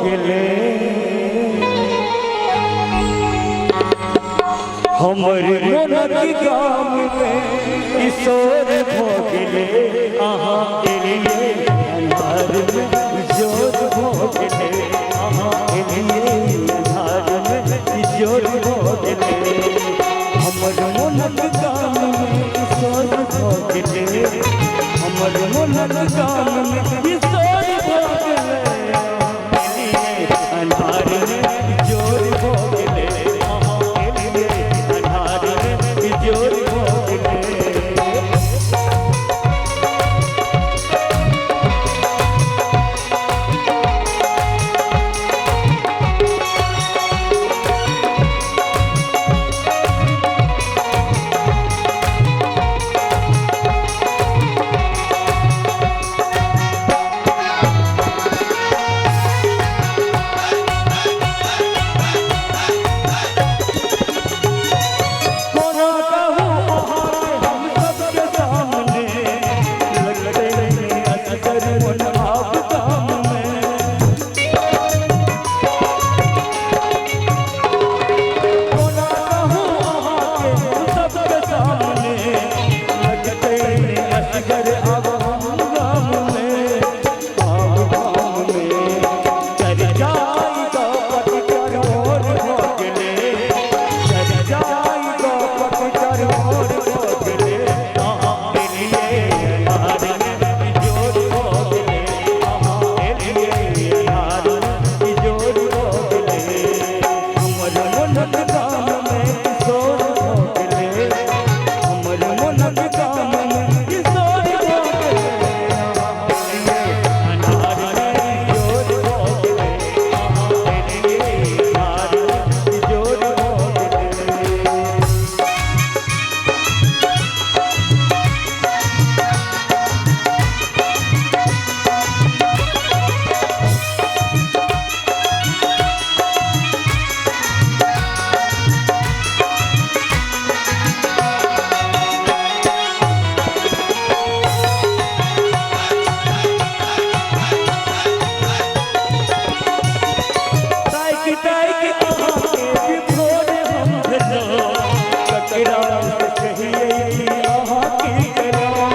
गेलै। हमर मोनक गाममे किशोर भऽ गेलै। अहाँ एलियै अन्हारमे इजोर भऽ गेलै। अहाँ एलियै अन्हारमे इजोर भऽ गेलै। हमर मोनक गाममे किशोर भऽ गेलै। हमर मोनक गाममे किशोर भऽ गेलै। अन्हारमे इजोर भऽ गेलै। अहाँ एलियै अन्हारमे इजोर भऽ गेलै। कोना कहू अहाँके हम सबके सामने, लगतै नहि असगर मोन आब गाममे। कोना कहू अहाँके हम सबके सामने, लगतै नहि असगर आब हम गाममे। आब गाममे तर जाई गपट चरोर भऽ गेलै। तर जाई गपट चरोर भऽ गेलै। अहाँ एलियै अन्हारमे इजोर भऽ गेलै। अहाँ एलियै अन्हारमे इजोर भऽ गेलै। हमर मोनक गाममे किशोर भऽ गेलै। हमर मोनक गाममे किशोर भऽ गेलै। अहाँ एलियै अन्हारमे इजोर भऽ गेलै। अहाँ एलियै अन्हारमे इजोर भऽ गेलै। ताकि ताकि अहाँके विभोर हम भेलहुँ, ककरा से कहियै कि अहाँ की केलहुँ।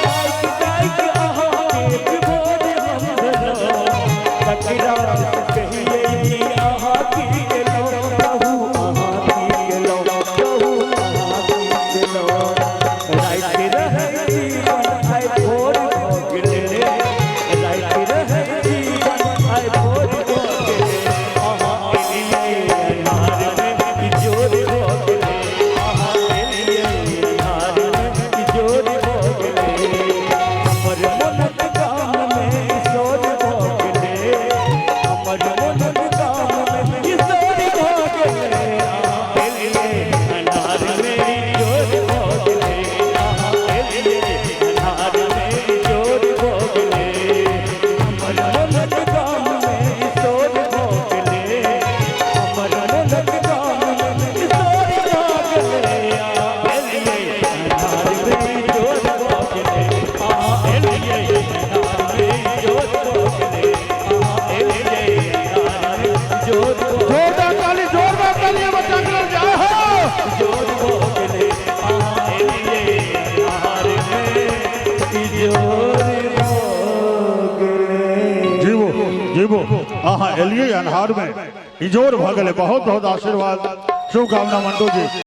ताकि ताकि अहाँके विभोर हम भेलहुँ, ककरा से कहियै कि अहाँ की केलहुँ। कहू अहाँ की केलहुँ, कहू अहाँ की केलहुँ। राति रहै जीवन आइ भोर भऽ गेलै। राति रहै जीवन आइ भोर भऽ गेलै। अहाँ एलियै अन्हारमे इजोर भऽ गेलै। अहाँ एलियै अन्हारमे इजोर भऽ गेलै। हमर मोनक गाममे किशोर भऽ गेलै। हमर मोनक गाममे किशोर भऽ गेलै। अहाँ एलियै अन्हारमे इजोर भऽ गेलै। अहाँ एलियै अन्हारमे इजोर भऽ गेलै। हमर मोनक गाममे किशोर भऽ गेलै। हमर मोनक गाममे किशोर भऽ गेलै। अहाँ एलियै अन्हारमे इजोर भऽ गेलै। अहाँ एलियै अन्हारमे इजोर भऽ गेलै। अहाँ एलियै अन्हारमे इजोर भऽ जोरदार ताली, जोरदार ताली बच्चा के लिए, जय हो। इजोर भऽ गेलै। अहाँ एलियै अन्हारमे इजोर भऽ गेलै। जीवो जीवो, अहाँ एलियै अन्हार में इजोर भऽ गेलै। बहुत बहुत आशीर्वाद, शुभकामना मंटू जी।